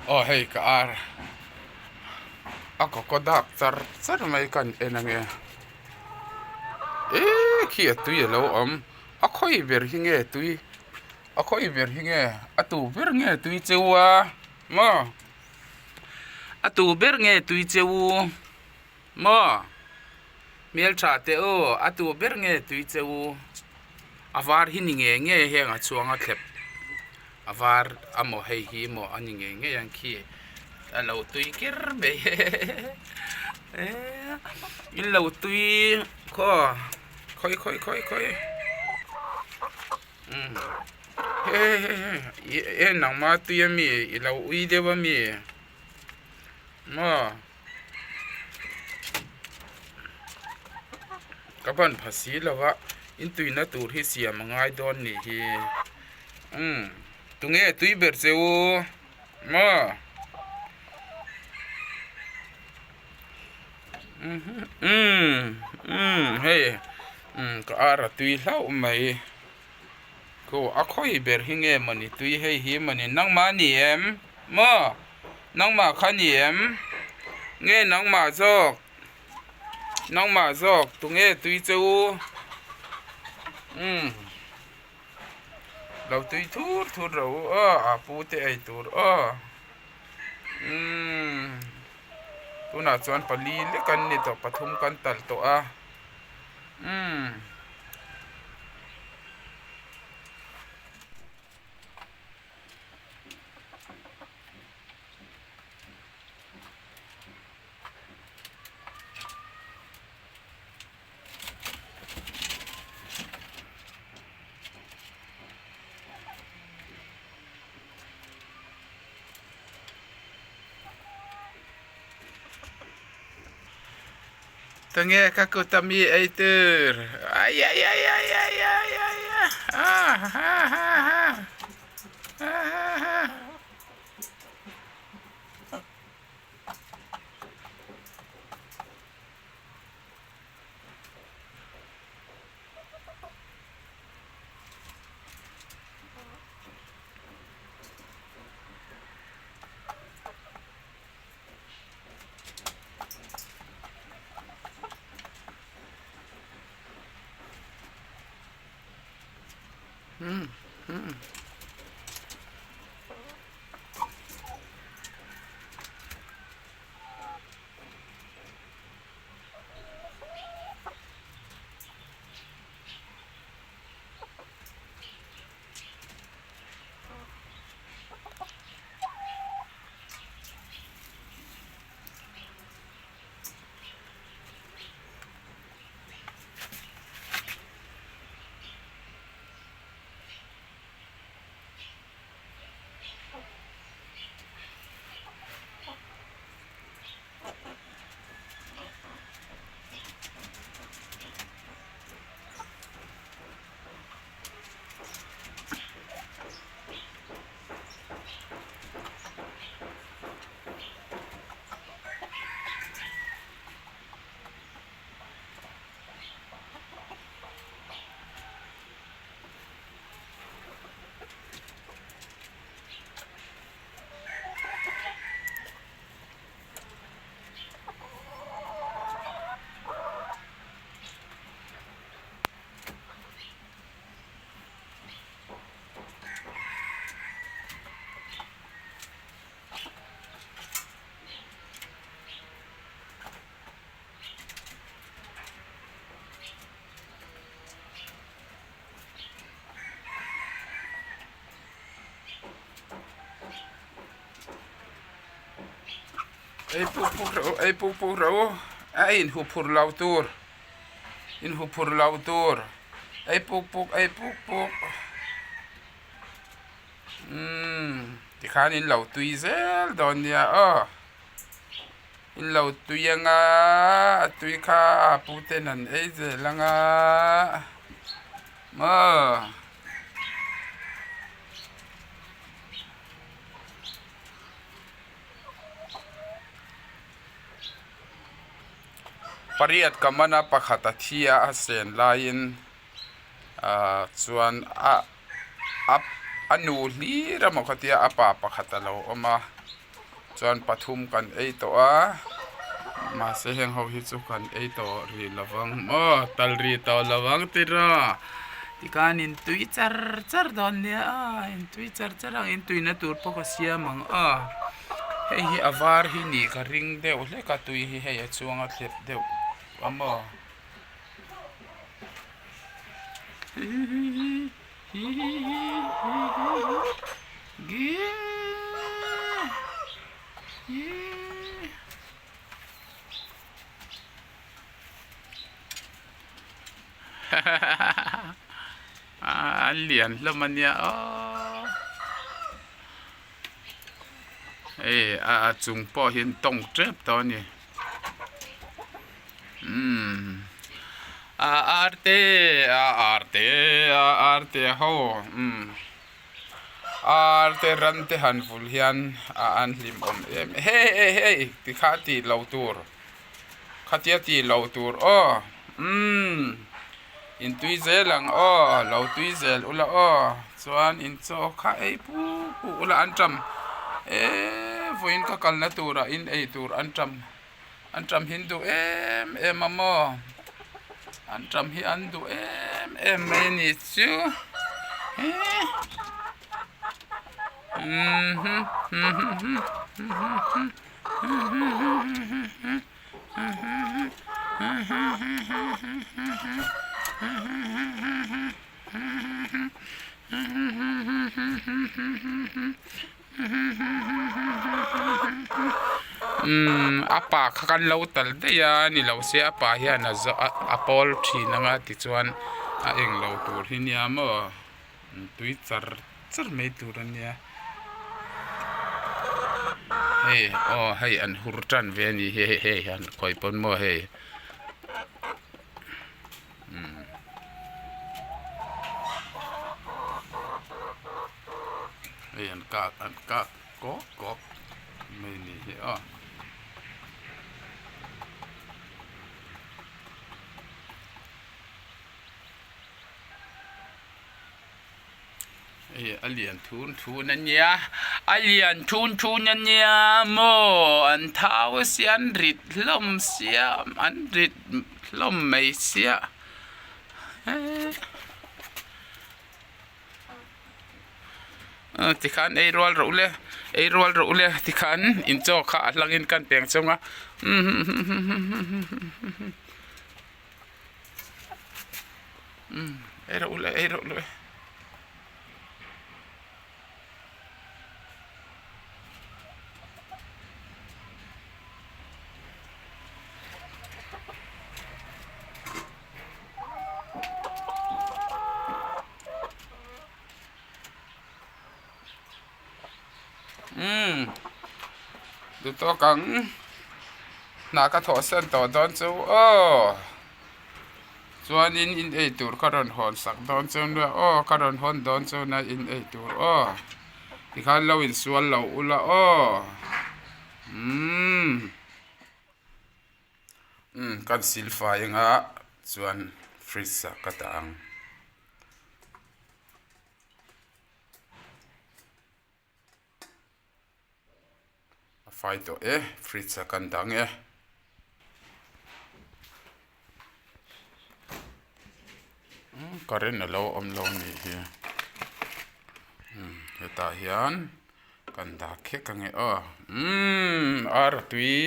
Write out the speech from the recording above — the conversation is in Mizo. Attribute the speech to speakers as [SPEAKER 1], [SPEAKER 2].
[SPEAKER 1] Aw hei ka ar a kaw dak char char mai ka han en ange eee khi a tui alo awm a khawi ber hi nge tui a khawi ber hi nge a tu ber nge tui cheu a maw a tu ber nge tui cheu maw hmeltha teh aw a tu ber nge tui cheu a var hi ni ngei ngei heng a chhuang a thlep a var amaw hei hi maw a ni ngei ngei ang khi a lo tui ker mai eee in lo tui khaw khawi khawi khawi khawi umm he he he he nangma tui ami i lo ui deuh ami maw. Ka ban pha si lo a in tuina tur hi siam a ngai dawn nih hi umm tunge tui ber che u maw umm umm hei umm ka ar a tui hlauh mai khaw a khawi ber hi nge mawni tui hei hi mawni nangmah a ni em maw. Nangmah kha ni em? Nge nangmah zawk? Nangmah zawk tunge tui che u? Umm lo tui thur thur ro u aw a pu te ei tur aw umm tunah chuan pali lek an ni tawh pathum kan talh tawh a umm. Tunge ka kut ami ei tur ai ai ai ai ai ai ai ah ha ha ha ha ha ha. Hmm hmm. Ei puk puk rawh u ei puk puk rawh u a inhu phur lo tur inhu phur lo tur ei puk puk ei puk puk umm tikhan in lo tui zel dawn nia aw in lo tui anga a tui kha a pu ten an ei zel anga maw. Pariat ka man a pakhat a thi a a sen laiin ah chuan a a nu hlir emaw kha tia a pa pakhat a lo awm a. Chuan pathum kan ei tawh a mahse heng ho hi chu kan ei tawh rih lo vang maw tal rih tawh lo vang tiraw tikhan in tui char char dawn nia a in tui char char ang in tuina tur pawh ka siam ang a hei hi a var hi nih ka ring deuh hlek a tui hi hei a chhuang a thlep deuh a maw. An lian hlawm a nia aww hei a chung pawh hi an tawng tep tawh a ni. Umm a arte a arte a arte ho umm arte ran te han vul hian a an hlim awm em hei hei hei tikha tih loh tur khatia tih loh tur aw umm in tui zel ang aw lo tui zel ula aw chuan in chaw kha ei puk puk ula an tam eee vawiin ka kalna turah in ei tur an tam. An ṭam hi an duh em em a maw an ṭam hi an duh em em mai a ni chu Umm a pa kha kan lo tal daih a ni lo se a pa hian a zawh a a pawl thin anga tichuan a eng lo tur hi nia maw tui char char mai tur a nia hei aw hei an hur tan ve a ni hi hei hei hian khawi pawn maw hei. Hei an kak an kak kawk kawk mai a nih hi aw. Hei a lian thun thun a nia a lian thun thun a nia maw an thau sia an rit hlawm sia an rit hlawm mai sia eee. Tikhan ei rual rawh ule ei rual rawh ule tikhan in chaw kha a hlangin kan peng chawng a ei rawh ule ei rawh ule. Umm duhtawk ang hna ka thawh san tawh dawn chu aw chuanin in ei tur ka rawn hawn sak dawn chu nia aw ka rawn hawn dawn chu nia in ei tur aw tikhan lo insual lo ula aw umm. Umm kan silfai anga chuan fridge ah ka dah ang. A fai tawh e fridge ah kan dah ang e. Umm current a lo awm lo a nih hi umm hetah hian kan dah khek ang e aw umm ar a tui.